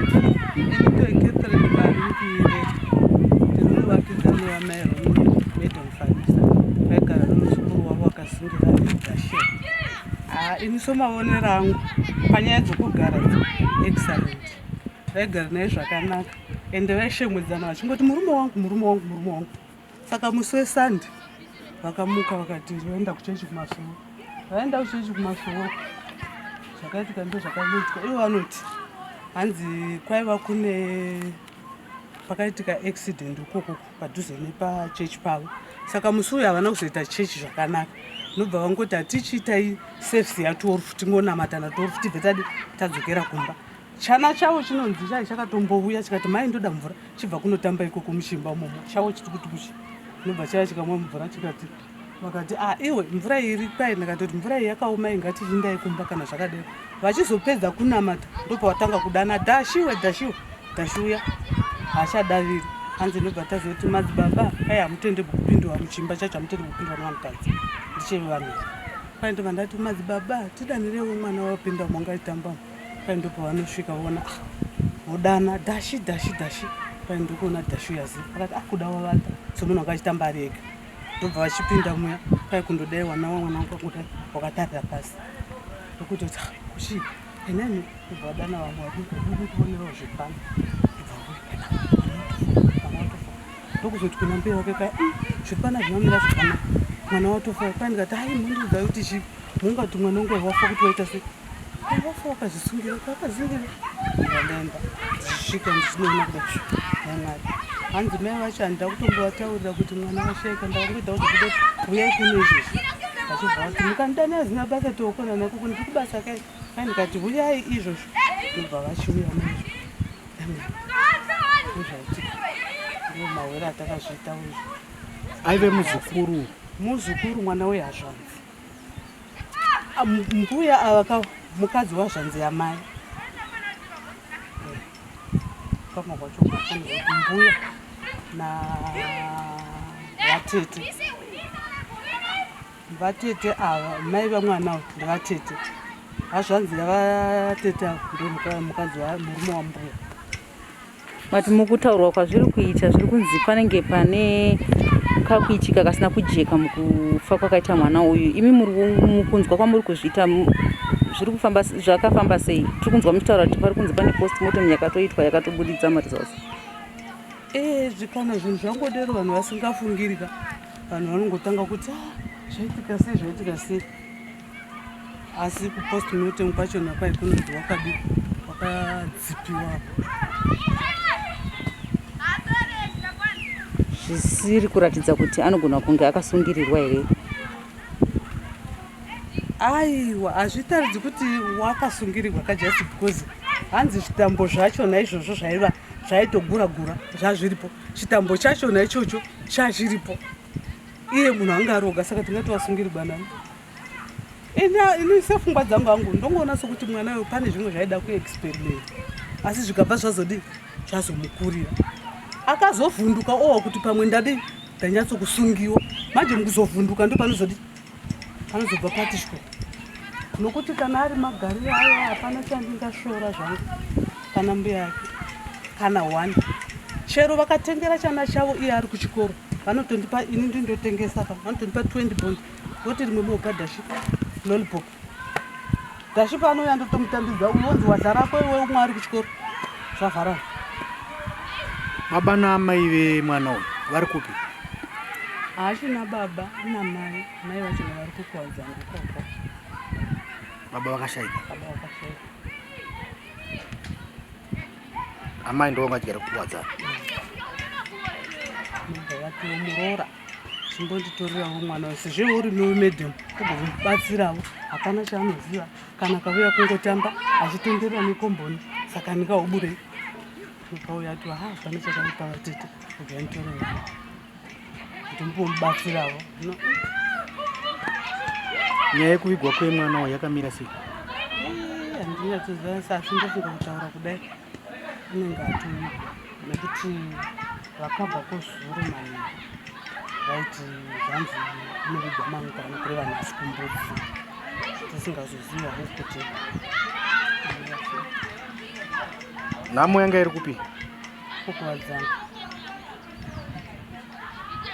Ini Catherine Marimpire, ndiri muvakidzani wamai Ronnie Madam Fanisa, vaigara nomuzukuru wavo wakazingira Dashe. Ah, ini somaonero angu panyaya dzokugara idzi excellent, vaigara naye zvakanaka ende vaishemwedzana vachingoti murume wangu, murume wangu, murume wangu. Saka musi weSunday vakamuka vakati vaenda kuchechi kumasowe, vaenda kuchechi kumasowe, zvakaitika ndo zvakaitika. Ivo vanoti hanzi kwaiva kune pakaitika accident ukoko padhuze nepachechi pavo, saka musi uyu havana kuzoita chechi zvakanaka, nobva vangoti hatichiitai service ya12 tingonamata na12 tibve tadi tadzokera kumba. Chana chavo chinonzi chai chakatombouya chikati mai ndoda mvura, chibva kunotamba ikoko muchimba umomo chavo chiri kuti kuchi nobva chaya chikamwa mvura chikati vakati ah iwe mvura iyi iri kwai, ndakatoti mvura iyi yakaoma ingati chindai kumba kana zvakadero. Vachizopedza kunamata ndopavatanga kudana Dashiwe, Dashiwe, Dashiuya haachadaviri. Hanzi ndobva tazoti madzibaba kai hamutende kupindwa muchimba chacho, hamutende kupindwa nevanhukadzi ndicheve vanhu. Kwai ndobva ndati madzibaba tidanirewo mwana wapinda mongaitamba. Kwai ndopavanosvika voona ah, vodana Dashi, Dashi, Dashi. Kwai ndokuona Dashi uya zi akati ah kuda wavata somunhu wanga achitamba ari ega. Ndobva vachipinda muya kwai kundodai wana wamwana wangu kudai wakatarira pasi ndokutoti ah kuchii enani. Ndobva vadana vamwe vakutionerawo zvepano, ndobva mwana watofa. Ndokuzoti kuna mbuya wake kai zvepana zvinomira zvakanaka, mwana watofa. Kwai ndikati hai mundiudza kuti chii mungati mwana wangu wafa kuti waita sei? Wafa wakazvisungira wakazingira. Ndaenda ndichisvika ndichinoona kuda namwari. Hanzi mai vacho handida kutombovataurira kuti mwana washaika, ndakangoita kuti kuda uyai kuno izvozvi. Vachibva vati mukandidana hazina basa tookona nako kuno ndiri kubasa kai. Kai ndikati uyai izvozvo, ndobva vachiuya maizvo. Ndozvaitika, ndiwo mawere atakazviita izvo. Aive muzukuru? Muzukuru mwana wehazvanzi. Mbuya ava ka mukadzi wazvanzi yamai. Kama kwacho kufanira kuti mbuya na vatete. Vatete ava mai vamwana uyu ndivatete. Hazvanzi yavatete ava ndo mukadzi wa murume wambuya. But mukutaurwa kwazviri kuita zviri kunzi panenge pane kakuitika kasina kujeka mukufa kwakaita mwana uyu. Imi muri mukunzwa kwamuri kuzviita zviri kufamba zvakafamba sei? Tiri kunzwa muchitaura kuti pari kunzi pane postmortem yakatoitwa yakatobuditsa maresults. Eh, kana zvinhu zvangodero vanhu vasingafungiri ka, vanhu vanongotanga kuti ah, zvaitika sei, zvaitika sei. Asi kupostmortem kwachona kwai kunonzi wakadi wakadzipiwa zvisiri kuratidza kuti anogona kunge akasungirirwa here? Aiwa, hazvitaridzi kuti wakasungirirwa ka just because hanzi zvitambo zvachona izvozvo zvaiva zvaitogura gura zvazviripo, chitambo chachona ichocho chachiripo, iye munhu anga ari oga, saka tingati wasungirirwa nani? Ini sefungwa dzangu hangu ndongoona sokuti mwana uyu pane zvimwe zvaida kuexperiment, asi zvikabva zvazodii zvazomukurira, akazovhunduka owa kuti pamwe ndadii ndanyatsokusungiwa. Manje mukuzovhunduka ndo panozodii panozobva pati shko, nokuti kana ari magariro ayo hapana chandingasvora zvangu pana mbuya yake kana one. Chero vakatengera chana chavo iye ari kuchikoro, vanotondipa ini ndindotengesa pa vanotondipa 20 bond voti rimwe mopa Dashi lollipop. Dashi paanouya ndotomutambidza uyu wonzi wadla rako iwe umwe ari kuchikoro zvavharana. Baba naamai vemwana uyu vari kupi? Haachina baba namai, mai vachona vari kukuwadzana ikoko. Baba vakashaika? Baba vakashaika. Amai ndo vangadyara kukuwadzana. Nobva vatiwo muroora chimbonditorerawo mwana wese zve uri madam ugomubatsirawo, hapana chaanoziva kana kauya kungotamba achitenderera nekomboni, saka ndingauburei. Nokauya ati ha hapana chakaipa vatete, ubva nditore mwana ndimbomubatsirawo. Nyaya yekuvigwa kwemwana uyu yakamira sei? Handinyatsoziva, asi ndofunga kutaura kudai anenge atovigwa, nekuti vakabva kozuro manheru vaiti zvanzi inovigwa mangwana, kureva nhasi kumbudzi, tisingazozivawo kuti. Nhamo yanga iri kupi? Kukuwadzana.